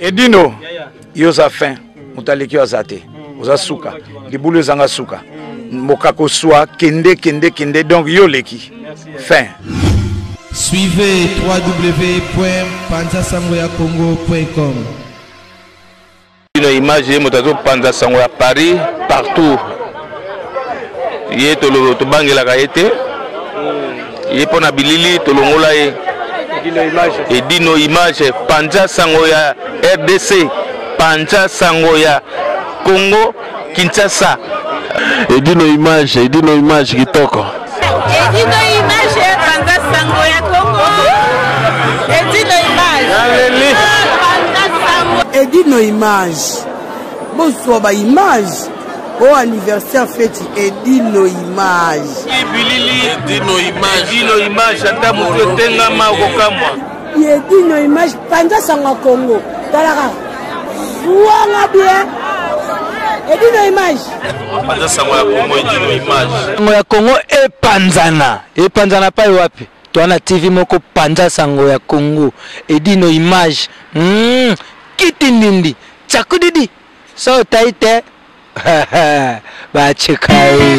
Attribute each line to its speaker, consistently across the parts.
Speaker 1: Edino, yo oza fin, moto aleki yo aza te, oza suka, libulu ezanga suka, mboka koswa, kende kende kende, donc yo oleki, fin.
Speaker 2: Suivez www.panzasangoyacongo.com.
Speaker 3: Bino image ye moto azopanza sango ya Paris partout, ye tobangelaka ye te, ye mpo na bilili tolongola ye. Edino image, panza sango ya RDC, panza sango ya Congo Kinshasa.
Speaker 4: Edino image, Edino image kitoko.
Speaker 5: Edino image, panza sango ya Congo. Edino image. Panza sango.
Speaker 6: Edino image. Bozwa ba image. O anniversaire feti Edino image.
Speaker 3: Bilili Edino image. Edino image ata moto etengama okokamwa.
Speaker 6: Edino image panza sango ya Congo. Talaka. Suanga bien. Edino image.
Speaker 3: Panza sango ya Congo Edino image.
Speaker 7: Sango ya Congo epanzana. Epanzana pai wapi? Toa na TV moko panza sango ya Congo. Edino image. Kiti ndindi. Tsakudidi. So tai te. Bacheka ye.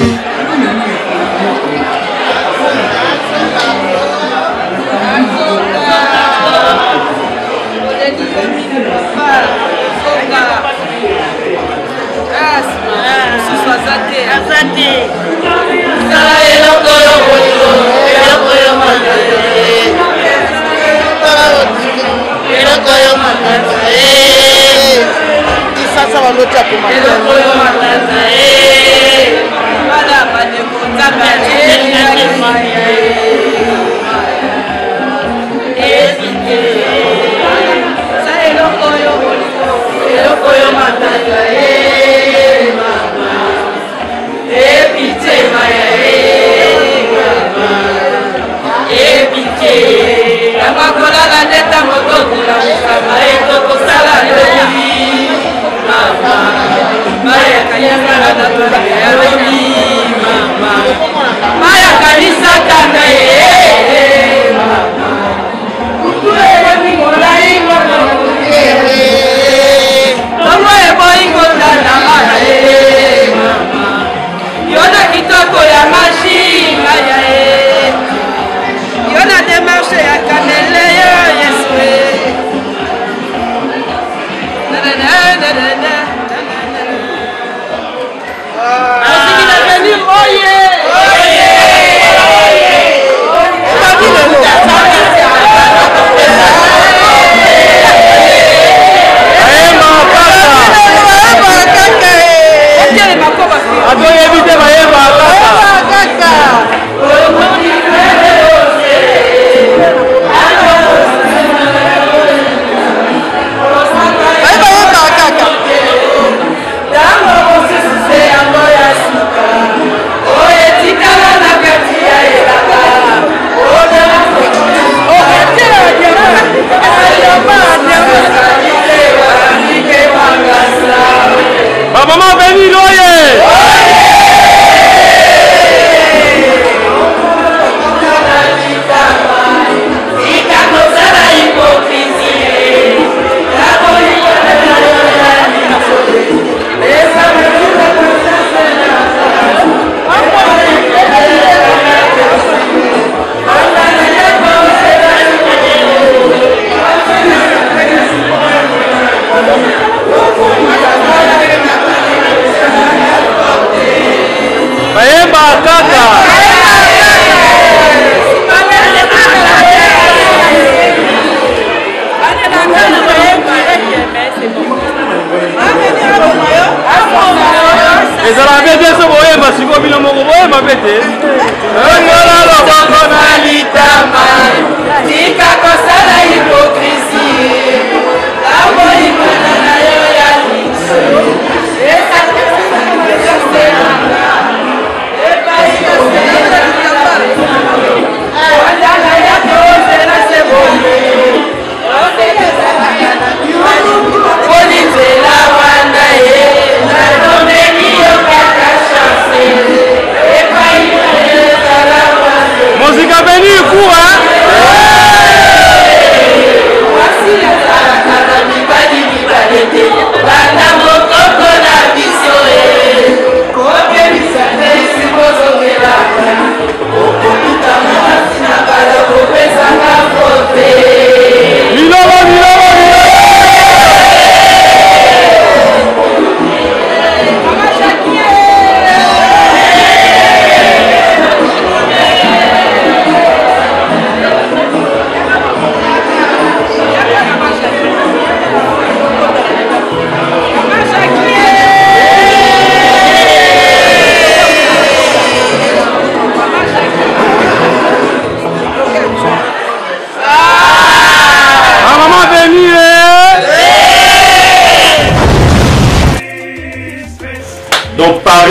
Speaker 6: Kisasa baloti
Speaker 3: Ezala mpe biso boyemba sikoyo bino moko boyemba mpe te. Longola loboko na litama,
Speaker 5: tika kosala hypocrisie, naboyimana na yo ya liso.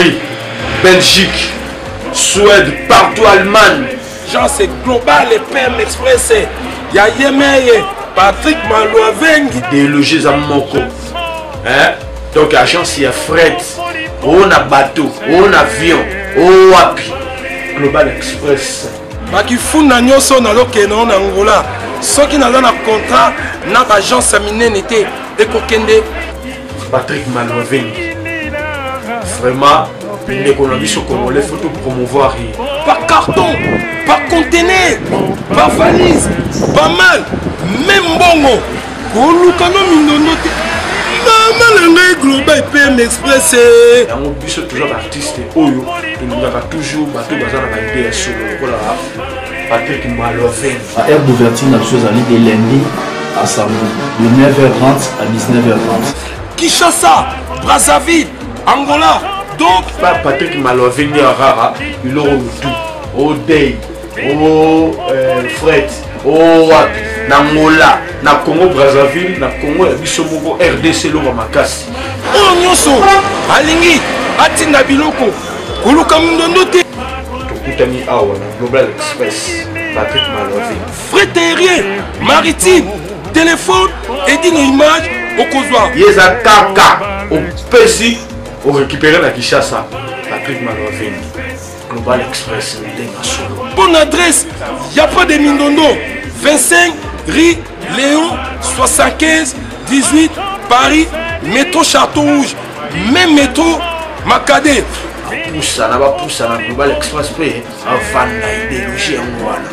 Speaker 8: Paris, Belgique, Suède, partout Allemagne.
Speaker 9: Jean c'est global et PM Express ya yemeye Patrick Maluavengi.
Speaker 8: Idéologie eza moko. Hein? Donc agence ya fret, o na bateau, o na avion, o wapi. Global Express.
Speaker 9: Bakifunda nyonso nazokende na Angola soki naza na contrat na baagence ya minene te ekokende.
Speaker 8: Patrick Maluavengi vraiment ndeko na biso congolais faut to promouvoir ye.
Speaker 9: Par carton, par conteneur, par valise, pas mal, même mbongo koluka no mindondo te. Mama na ngai Global PM Express.
Speaker 8: Yango biso toza ba artiste oyo tolingaka toujours bato baza na ba idée ya solo lokola Patrick Maluavengi.
Speaker 10: Ba heure d'ouverture na biso ezali de lundi à samedi de 9h30 à 19h30.
Speaker 9: Kinshasa, Brazzaville, Angola, donc
Speaker 8: ba Patrick Maluavengi ya rara biloko mutu o day o fret o wapi na Angola na Congo Brazzaville na Congo ya biso moko RDC eloko makasi.
Speaker 9: Oyo nyonso alingi atinda biloko koluka mindondo te.
Speaker 8: Tokutani awa na Global Express Patrick Maluavengi.
Speaker 9: Fret aérien, maritime, téléphone edino image okozwa.
Speaker 8: Ye eza kaka opesi orécupérer na Kinshasa. Patrick Maluavengi Global Express ndenge solo.
Speaker 9: Bonne adresse, y a pas de mindondo. 25 rue Léon 75 18 Paris, métro Château Rouge, même métro Makadé.
Speaker 8: Bapusana, bapusana Global Express pe avanda idéologie yango wana.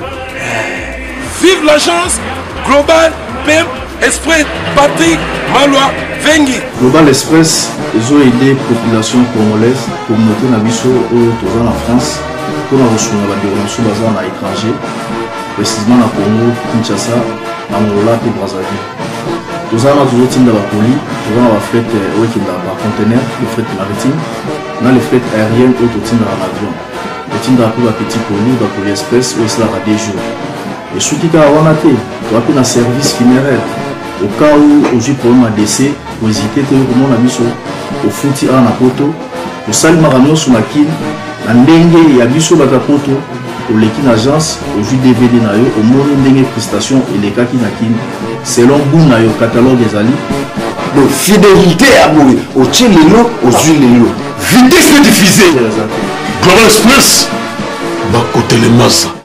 Speaker 9: Vive l'agence Global PM Express Patrick Maluavengi.
Speaker 10: Global Express ezo aider population congolaise, communauté na biso oyo toza na France mpona kosunga bandeko na biso baza na étranger, précisément na Congo, Kinshasa, Angola mpe Brazzaville. Toza wana tozotinda bacolis, toza na bafret oyo ekendaka par conteneur, le fret maritime na le fret aérien oyo totindaka na avion. Totindaka mpe bapetit colis, bacolis express oyo esalaka 2 jours. Esuki kaka wana te, toza mpe na service funéraire. Au cas où ozwi problème ya décès, kohésite te okomona biso, ofuti awa na poto, tosalimaka nyonso na Kin na ndenge ya biso bato ya poto. Oleki na agence, ozwi DVD na yo, omoni ndenge prestation elekaki na Kin selon goût na yo, catalogue ezali.
Speaker 11: Donc fidélité ya boye, otie lelo, ozwi lelo. Vitesse diffusée.
Speaker 10: Global
Speaker 11: Express, bakotelemaza.